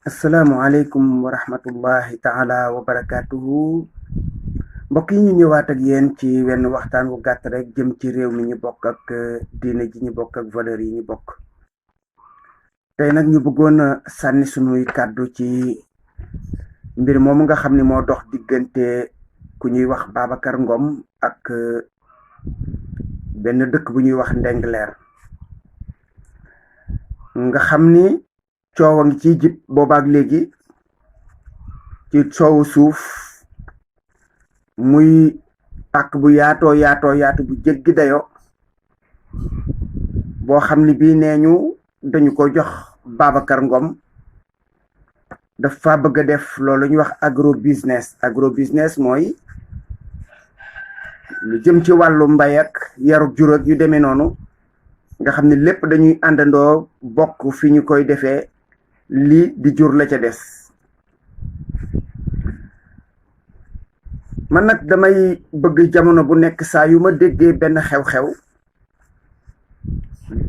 asalaamualeykum wa rahmatullahi taala wa barakaatuhu. mbokk yi ñu ñëwaat ak yéen ci wenn waxtaan wu gàtt rek jëm ci réew mi ñu bokk ak diine ji ñu bokk ak valeur yi ñu bokk. tey nag ñu bëggoon a sànni sunuy kàddu ci mbir moomu nga xam ni moo dox diggante ku ñuy wax Babacar Ngom ak benn dëkk bu ñuy wax Ndingler nga xam ni coow a ngi ciy jib boobaak léegi ci coowu suuf muy pàkk bu yaatu bu jéggi dayo boo xam ni bii nee ñu dañu ko jox Babacar Ngom dafa bëgg a def loolu ñu wax agro business mooy lu jëm ci wàllu mbay ak yarug jur ak yu demee noonu nga xam ne lépp dañuy àndandoo bokk fi ñu koy defee lii di jur la ca des. man nag damay bëgg jamono bu nekk saa yu ma déggee benn xew-xew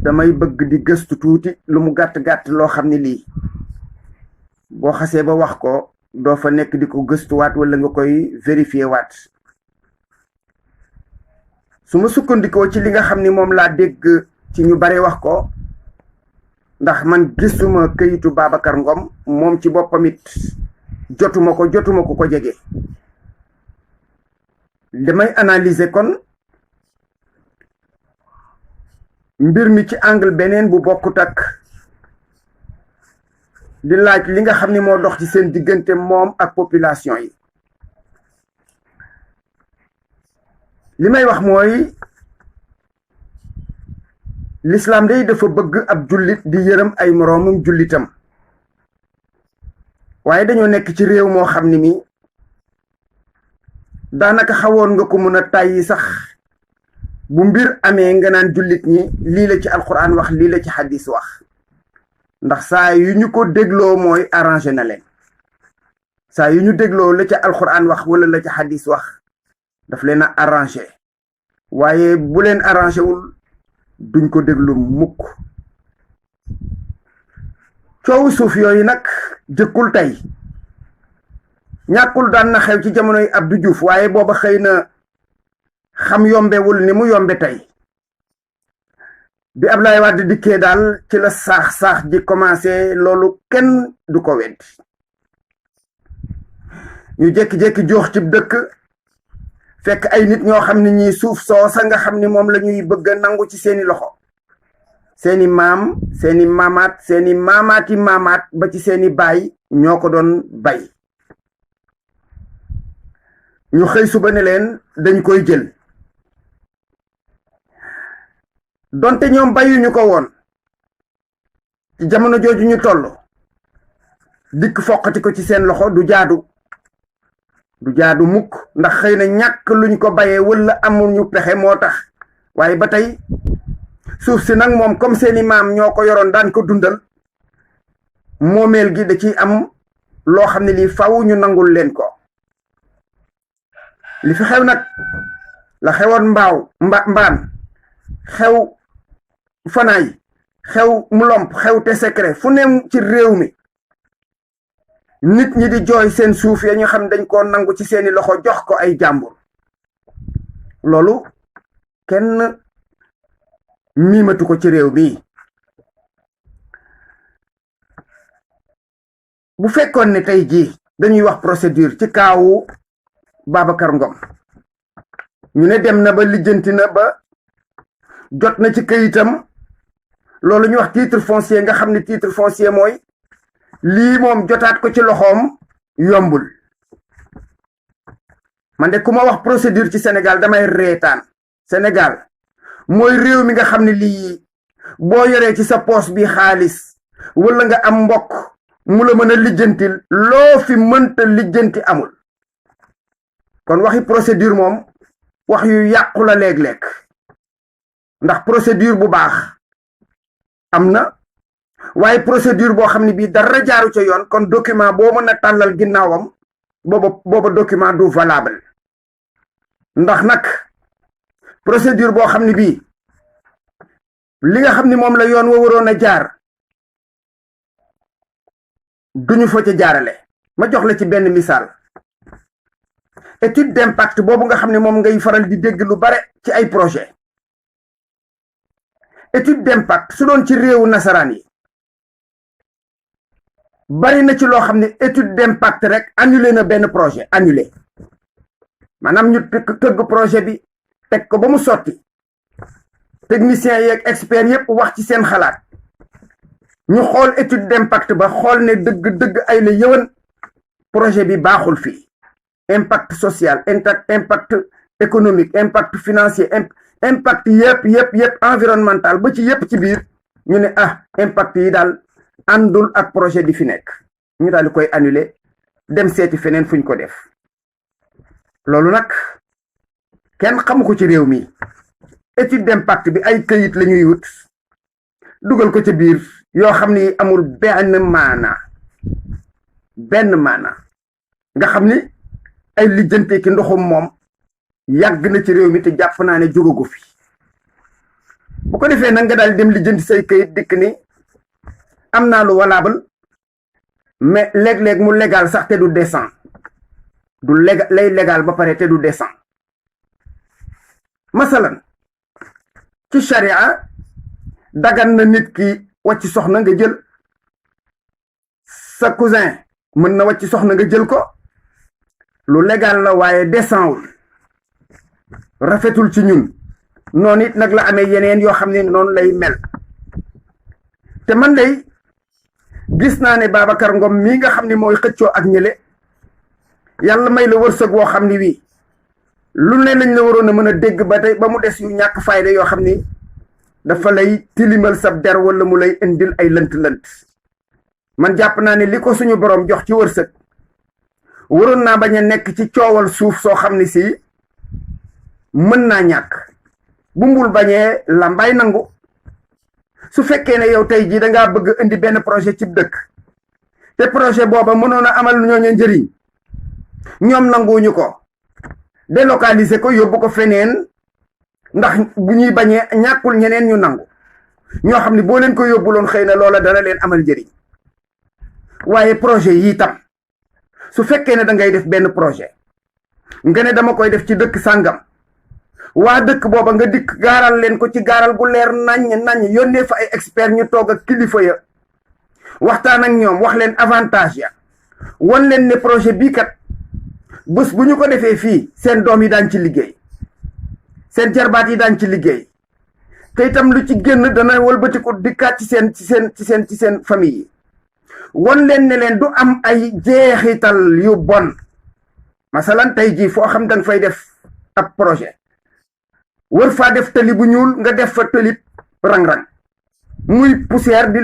damay bëgg di gëstu tuuti lu mu gàtt-gàtt loo xam ne lii boo xasee ba wax ko doo fa nekk di ko gëstuwaat wala nga koy vérifier waat. su ma sukkandikoo ci li nga xam ni moom laa dégg ci ñu bare wax ko, ndax man gisuma këyitu Babacar Ngom moom ci boppam it jotuma ko jege. damay analyser kon mbir mi ci angle beneen bu bokkut ak di laaj li nga xam ni moo dox ci seen diggante moom ak population yi. li may wax mooy l'islam day dafa bëgg ab jullit di yërëm ay moroomum jullitam, waaye dañoo nekk ci réew moo xam ni mi daanaka xawoon nga ko mën a tàyyi sax bu mbir amee nga naan jullit ñi lii la ci alquran wax lii la ci xadis wax, ndax saa yu ñu ko dégloo mooy arrangé na leen. saa yu ñu dégloo la ca alquran wax wala la ca xadis wax daf leen a arrangé, waaye bu leen arrangé wul duñ ko déglu mukk. coowu suuf yooyu nag jëkkul tey, ñàkkul daan na xew ci jamonoy Abdou Diouf, waaye booba xëy na xam yombewul ni mu yombe tey. bi Ablaye Wade dikkee daal ci la saax ji commencé, loolu kenn du ko wedd. ñu jékki-jékki joox ci dëkk fekk ay nit ñoo xam ne ñii suuf soosa nga xam ni moom la ñuy bëgg a nangu ci seeni loxo, seeni maam, seeni maamaat, seeni maamaati maamaat ba ci seeni baay ñoo ko doon bay. ñu xëy suba ne leen dañ koy jël, donte ñoom bayuñu ko woon. ci jamono jooju ñu toll dikk foqati ko ci seen loxo du jaadu mukk, ndax xëy na ñàkk luñ ko bayee wala amul ñu pexe moo tax. waaye ba tey suuf si nag moom comme seeni maam ñoo ko yoroon daan ko dundal, moomeel gi da ciy am loo xam ne lii faw ñu nangul leen ko. li fi xew nag la xewoon mbaan xew fanaay xew mu lomp xew te secret fu ne ci réew mi, nit ñi di jooy seen suuf ya ñu xam dañ koo nangu ci seeni loxo jox ko ay jàmbur. loolu kenn miimatu ko ci réew bi. bu fekkoon ne tey jii dañuy wax procédure ci kaawu Babacar Ngom, ñu ne dem na ba lijjanti na ba jot na ci këyitam, loolu ñu wax titre foncier, nga xam ne titre foncier mooy lii moom jotaat ko ci loxoom yombul. man de ku ma wax procédure ci Sénégal damay reetaan. Sénégal mooy réew mi nga xam ne lii boo yoree ci sa poos bi xaalis wala nga am mbokk mu la mën a lijjantil loo fi mënta lijjanti amul. kon waxi procédure moom wax yu yàqu la léeg-léeg, ndax procédure bu baax am na, waaye procédure boo xam ne bii dara jaaru ca yoon, kon document boo mën a tàllal ginnaawam booba document du valable. ndax nag procédure boo xam ne bii li nga xam ni moom la yoon wa waroon a jaar duñu fa ca jaarale. ma jox la ci benn misaal. étude d'impact boobu nga xam ne moom ngay faral di dégg lu bare ci ay projet. étude d'impact su doon ci réewu nasaraan yi bari na ci loo xam ne étude d'impact rek annulé na benn projet annulé maanaam ñu tëgg projet bi teg ko ba mu sotti techniciens yeeg experts yépp wax ci seen xalaat ñu xool étude d'impact ba xool ne dëgg ay la yëwan projet bi baaxul fii. impact social impact économique impact financier impact yëpp environnemental ba ci yëpp ci biir ñu ne impact yi daal àndul ak projet bi fi nekk ñu daal di koy annuler dem seeti feneen fuñ ko def. loolu nag kenn xamu ko ci réew mi. étude d'impact bi ay këyit la ñuy wut dugal ko ci biir yoo xam ni amul benn maana nga xam ni ay lijjante ki ndoxum moom yàgg na ci réew mi te jàpp naa ne jógagu fi. bu ko defee nag nga daal dem lijjanti say këyit dikk ni am naa lu valable mais léeg-léeg mu légal sax te du décent du lay légal ba pare te du décent. masalan ci charia dagan na nit ki wàcc soxna nga jël sa cousin mën na wàcc soxna nga jël ko lu légal la waaye décentwul rafetul ci ñun. noonu it nag la amee yeneen yoo xam ne noonu lay mel. te man day gis naa ne Babacar Ngom mii nga xam ne mooy xëccoo ak ñële yàlla may la wërsëg woo xam ni wii lu ne lañ la waroon a mën a dégg ba tey ba mu des yu ñàkk fayda yoo xam ni dafa lay tilimal sab der wala mu lay indil ay lënt-lënt. man jàpp naa ne li ko suñu borom jox ci wërsëg waroon naa bañ a nekk ci coowal suuf soo xam ne si mën naa ñàkk. bu mbul bañee lambay nangu. su fekkee ne yow tey jii dangaa bëgg indi benn projet ci dëkk te projet booba mënoon a amal ñooñu njëriñ ñoom nanguwuñu ko délocaliser ko yóbbu ko feneen ndax bu ñuy bañee ñàkkul ñeneen ñu nangu ñoo xam ne boo leen ko yóbbuloon xëy na loola dana leen amal njëriñ. waaye projet yi tam su fekkee ne da ngay def benn projet nga ne dama koy def ci dëkk sàngam waa dëkk booba nga dikk gaaral leen ko ci gaaral gu leer naññ yónnee fa ay expert ñu toog ak kilifa ya waxtaan ak ñoom wax leen avantage ya wan leen ne projet bii kat bés bu ñu ko defee fii seen doom yi daan ci liggéey seen jarbaat yi daan ci liggéey te itam lu ci génn dana wëlbatiku dikkaat ci seen famille yi wan leen ne leen du am ay jeexital yu bon. masalan tey jii foo xam danga fay def ab projet wër faa def tëli bu ñuul nga def fa tëlib rang-rang muy poussière di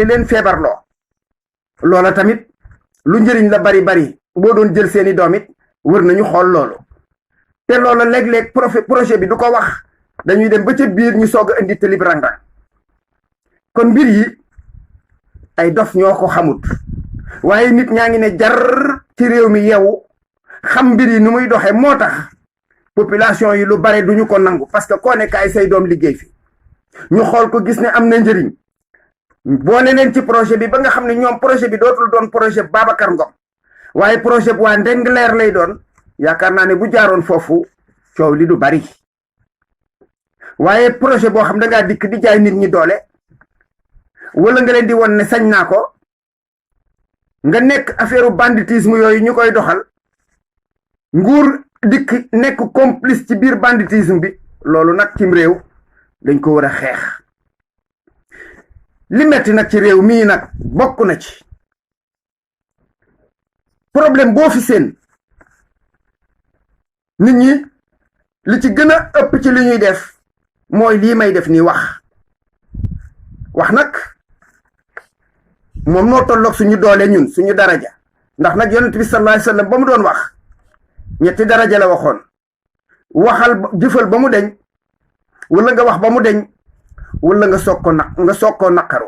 leen feebarloo. loola tamit lu njëriñ la bari boo doon jël seeni doom it wër nañu xool loolu. te loola léeg-léeg projet bi du ko wax dañuy dem ba ca biir ñu soog a indi tëlib rang-rang. kon mbir yi ay dof ñoo ko xamut waaye nit ñaa ngi ne jar ci réew mi yeewu xam mbir yi nu muy doxe moo tax population yi lu bare duñu ko nangu parce que koo nekk ay say doom liggéey fi ñu xool ko gis ne am na njëriñ boole leen ci projet bi ba nga xam ne ñoom projet bi dootul doon projet Babacar Ngom waaye projet bu waa Ndingler lay doon. yaakaar naa ne bu jaaroon foofu coow li du bari waaye projet boo xam dangaa dikk di jaay nit ñi doole wala nga leen di won ne sañ naa ko nga nekk affaire banditisme yooyu ñu koy doxal nguur dikk nekk complice ci biir banditisme bi loolu nag cim réew dañ ko war a xeex. li metti nag ci réew mii nag bokk na ci problème boo fi seen nit ñi li ci gën a ëpp ci li ñuy def mooy lii may def nii wax nag moom noo tolloog suñu doole ñun suñu daraja ndax nag yonent bi sallallahu alayhi wasallam ba mu doon wax ñetti daraja la waxoon waxal jëfal ba mu deñ wala nga wax ba mu deñ wala nga soog ko naqaru.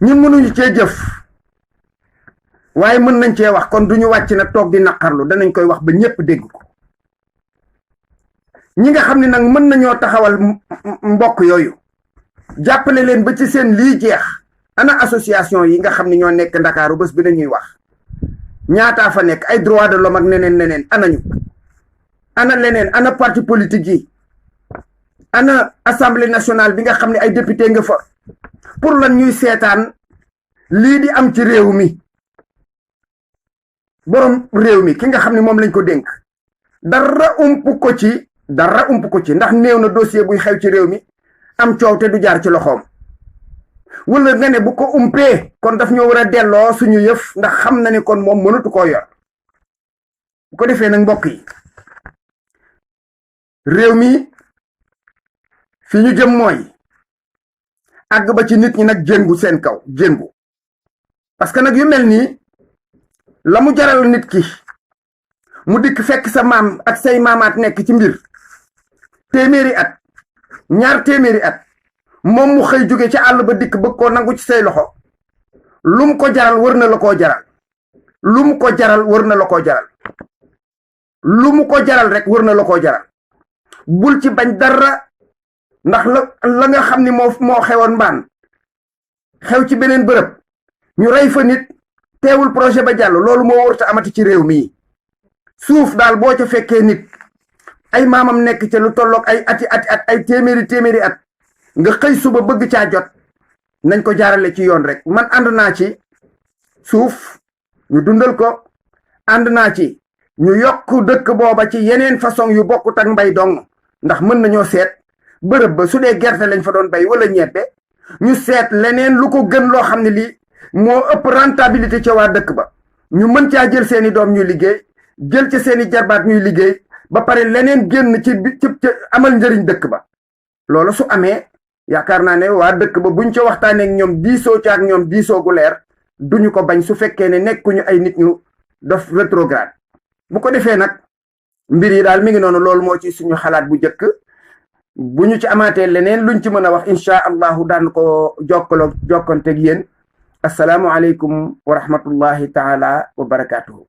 ñun mënuñu cee jëf waaye mën nañ cee wax kon duñu wàcc nag toog di naqarlu danañ koy wax ba ñépp dégg ko. ñi nga xam ne nag mën nañoo taxawal mbokk yooyu jàppale leen ba ci seen lii jeex ana association yi nga xam ne ñoo nekk Ndakaaru bés bi dañuy wax ñaataa fa nekk ay droit de l'homme ak neneen anañu ana leneen ana parti politique yi ana assemblée nationale bi nga xam ne ay député nga fa pour lan ñuy seetaan lii di am ci réew mi borom réew mi ki nga xam ne moom lañ ko dénk dara ump ko ci ndax néew na dossier buy xew ci réew mi am coow te du jaar ci loxoom wala nga ne bu ko umpee kon daf ñoo war a delloo suñu yëf ndax xam na ne kon moom mënatu koo yor bu ko defee nag mbokk yi réew mi fi ñu jëm mooy àgg ba ci nit ñi nag jéngu seen kaw jéngu parce que nag yu mel nii la mu jaral nit ki mu dikk fekk sa maam ak say maamaat nekk ci mbir téeméeri at ñaar téeméeri at moom mu xëy jóge ci àll ba dikk bëgg koo nangu ci say loxo lum ko jaral wër na la koo jaral lum ko jaral wër na la koo jaral lu mu ko jaral rek wër na la koo jaral bul ci bañ dara ndax la nga xam ni moo xewoon mbaan xew ci beneen bërëb ñu rey fa nit teewul projet ba jàll loolu moo wërta amati ci réew mii suuf daal boo ca fekkee nit ay maamam nekk ca lu tolloog ay ati at ay téeméeri at nga xëy suba bëgg caa jot nañ ko jaarale ci yoon rek man ànd naa ci suuf ñu dundal ko ànd naa ci ñu yokk dëkk booba ci yeneen façon yu bokkut ak mbay dong ndax mën nañoo seet bërëb ba su dee gerte lañ fa doon bay wala ñebbe ñu seet leneen lu ko gën loo xam ne lii moo ëpp rentabilité ca waa dëkk ba ñu mën caa jël seeni doom ñuy liggéey jël ca seeni jarbaat ñuy liggéey ba pare leneen génn ci amal njëriñ dëkk ba loolu su amee yaakaar naa ne waa dëkk ba buñ ca waxtaanee ak ñoom diisoo ca ak ñoom diisoo gu leer duñu ko bañ su fekkee ne nekkuñu ay nit ñu def rétrograde bu ko defee nag mbir yi daal mi ngi noonu loolu moo ci suñu xalaat bu njëkk bu ñu ci amaatee leneen luñ ci mën a wax incha allahu daan ko jokkanteeg yéen asalaamu aleykum wa rahmatullahi taala wa barakaatuhu